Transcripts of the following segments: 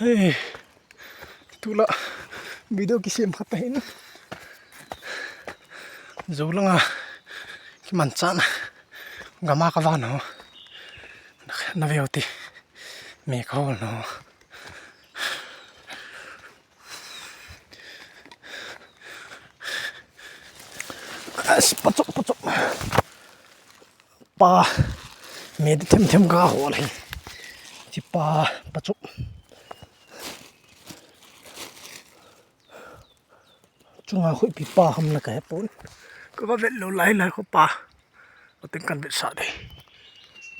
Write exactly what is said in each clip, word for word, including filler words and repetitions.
Eh, tula video kisem khat ahin. Jou langa kimanchahna gama kavah nau. Na veu te. Me kahol nau. As, pachop, pachop. Pa, me di them them kahol hi. Chi pa, pachop. Chunga khu ipi pa ham na kahe pon. Kava vet lou lai lai khu pa. Atin kan vetsah dei.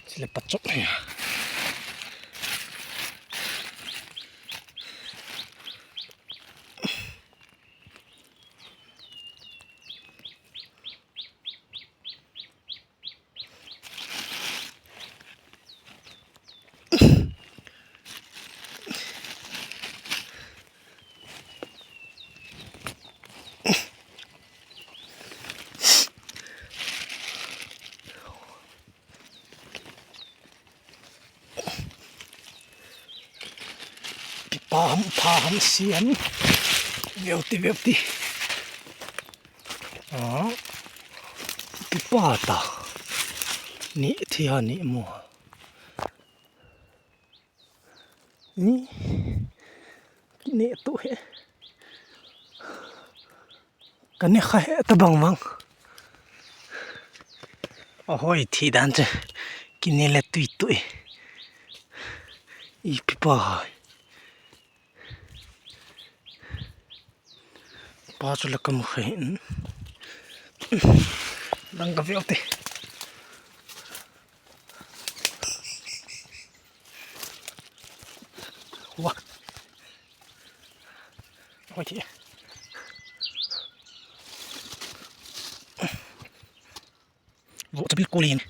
Chule pachop hi. Pi pa ham, pa ham siam. Veu te, veu te. Ah. Pi pa ta. Ni thi ha ni mo. Ni. Ni tu he. Kane kha he tabang bang. Ahoi, thi dan che. Kine le tui tui. Ipi pa hai. Pa chu la kamu khe in. Dang ka veu te. Wa. Hoi ti. Vo chabil kulin.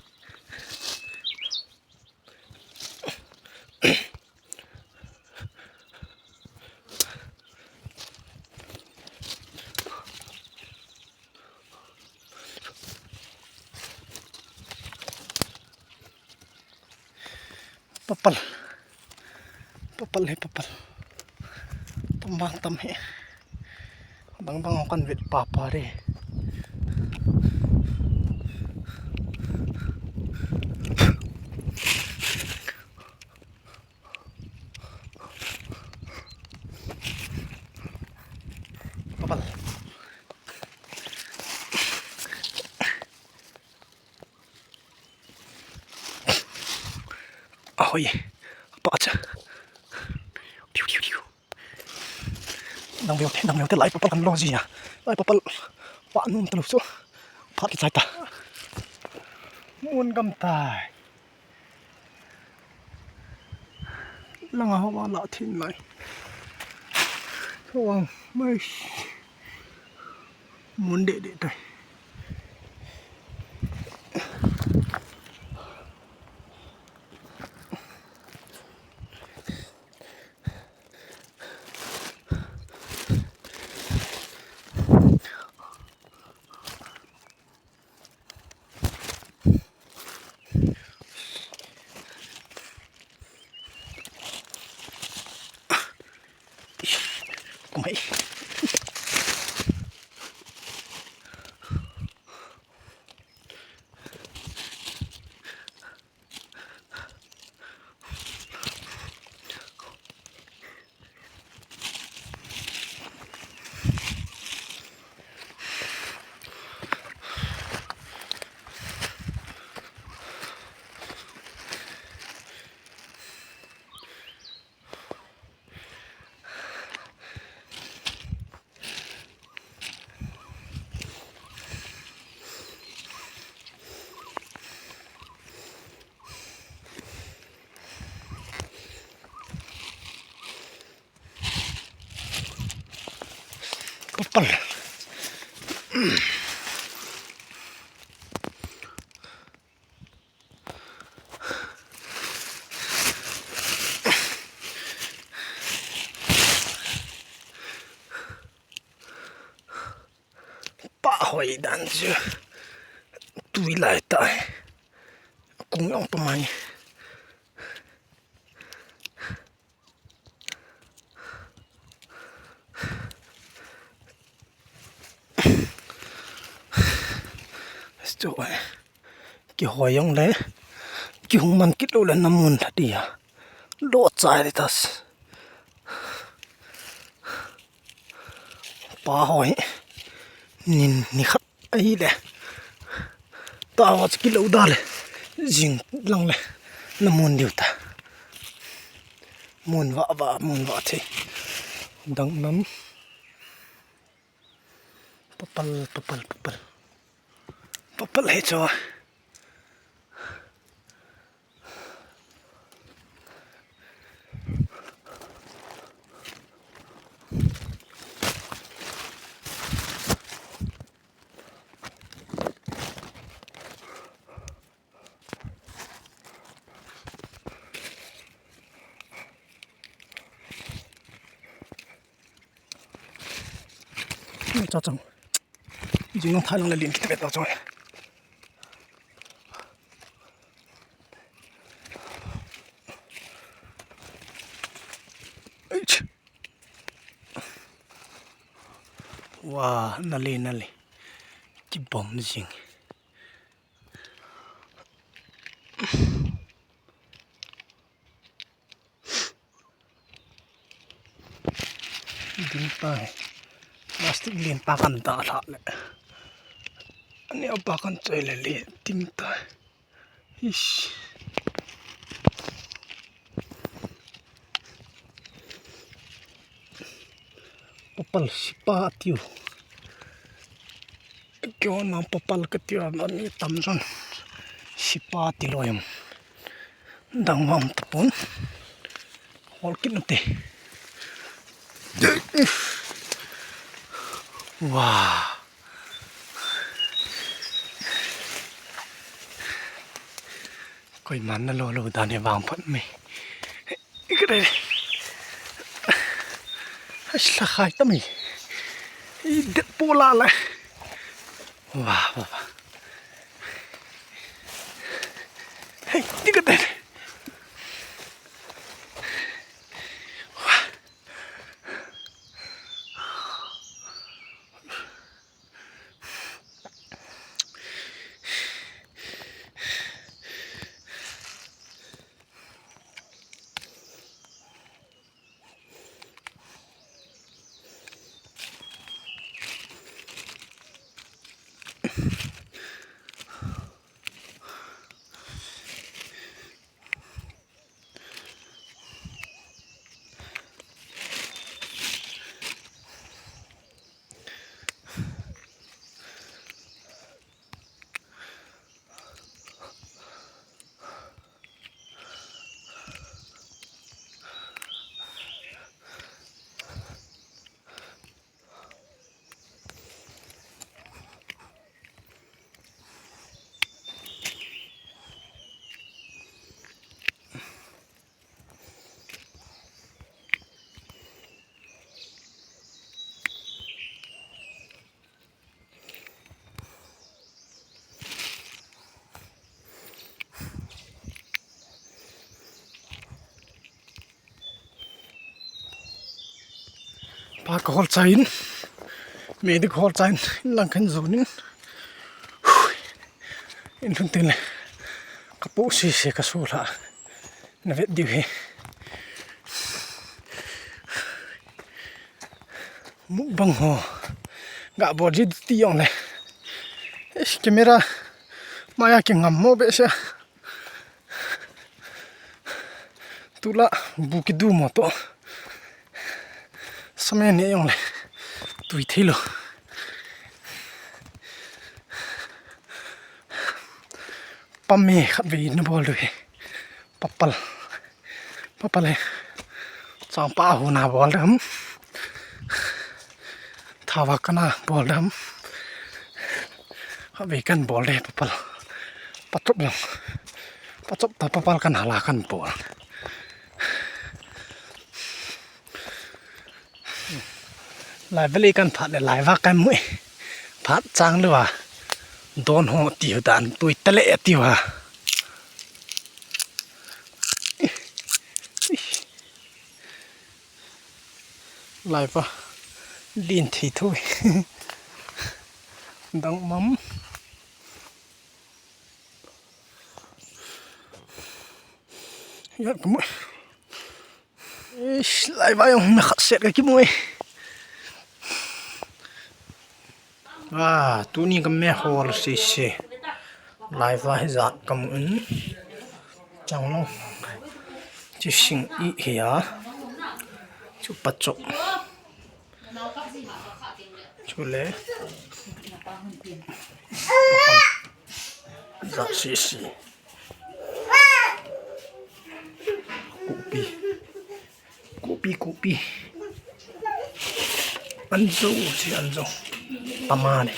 Papal. Papal he papal. Tam bang tam he. Bang bang kan vet papa re. Papal. Ahoi. Apa acha. Piu, piu, piu. Dang veu te, dang veu te, lai papal kan lo ji ya. Lai papal. Pa num ta lo so. Phat ki chai ta. Mun gam tai. Langa hoa la thin lai. Hoa mai. Mun de de tai. Kumai. Papal. Pa hoi dan chu. Tui lai tai. Kung jong pa mai. Chu kihoi jong le, kihung man kit lou le namun lha dia. Lo chai le tas. Pa hoi. Nin ni khat ahi le. Tawa chu kilo da le. Jing lang le. Namun diu ta. Mun va va, mun va the. Dang nam. Papal, papal, papal. Papal he cho. Cha chang. Jing nong tha nong le lin kit ve ta chang. Eich. Wa, nale, nale. Kibom jing. Ding tai. Plastic lien pa kan da lha le. Ani a pa kan choi le le ding tai. Ish. Papal sipa tiu. Kyo na papal ka tiu, ani tam jon. Sipa ti lo yam. Dang mam tapon. Hol kit nate. Wow. Koiman na lo lo dan e vang phat mai. Ikre. Hasla khai ta mai. I det po la la. Wow, wow, wow. Hey, tika te. Pa ka hol chain, me dik hol chain, lang kan zonin. In lhun tin le, ka pu si si ka su la. Na vet diu hi. Mukbang ho. Ga bol ji ti jong le. Eish, camera. Maya ki ngam mo be sia. Tula bu ki du mo to. Samen ne jong le. Tui thei lo. Pam me khat vei na bol du hi. Papal. Papal he. Changpa hu na bol dam. Thawa kana bol dam. Khat vei kan bol de papal. Pachop lang. Pachop ta papal kan hala kan bol. Lai valley kan phat le lai va kan mu e. Phat chang le va. Don ho ti hu dan tui tale ti va. Lai va. Lin thei thui. Dang mam. Ya, kamu. Ish, laiva jong me khat set kakimu e. Ah, tuni ka me hol sese. Laiva hijat kamu in. Chang long. Chi sing i hia. Chu pa chop. Chule. Za si si. Kupi. Kupi, kupi. Anzo, si anzo. Pamane.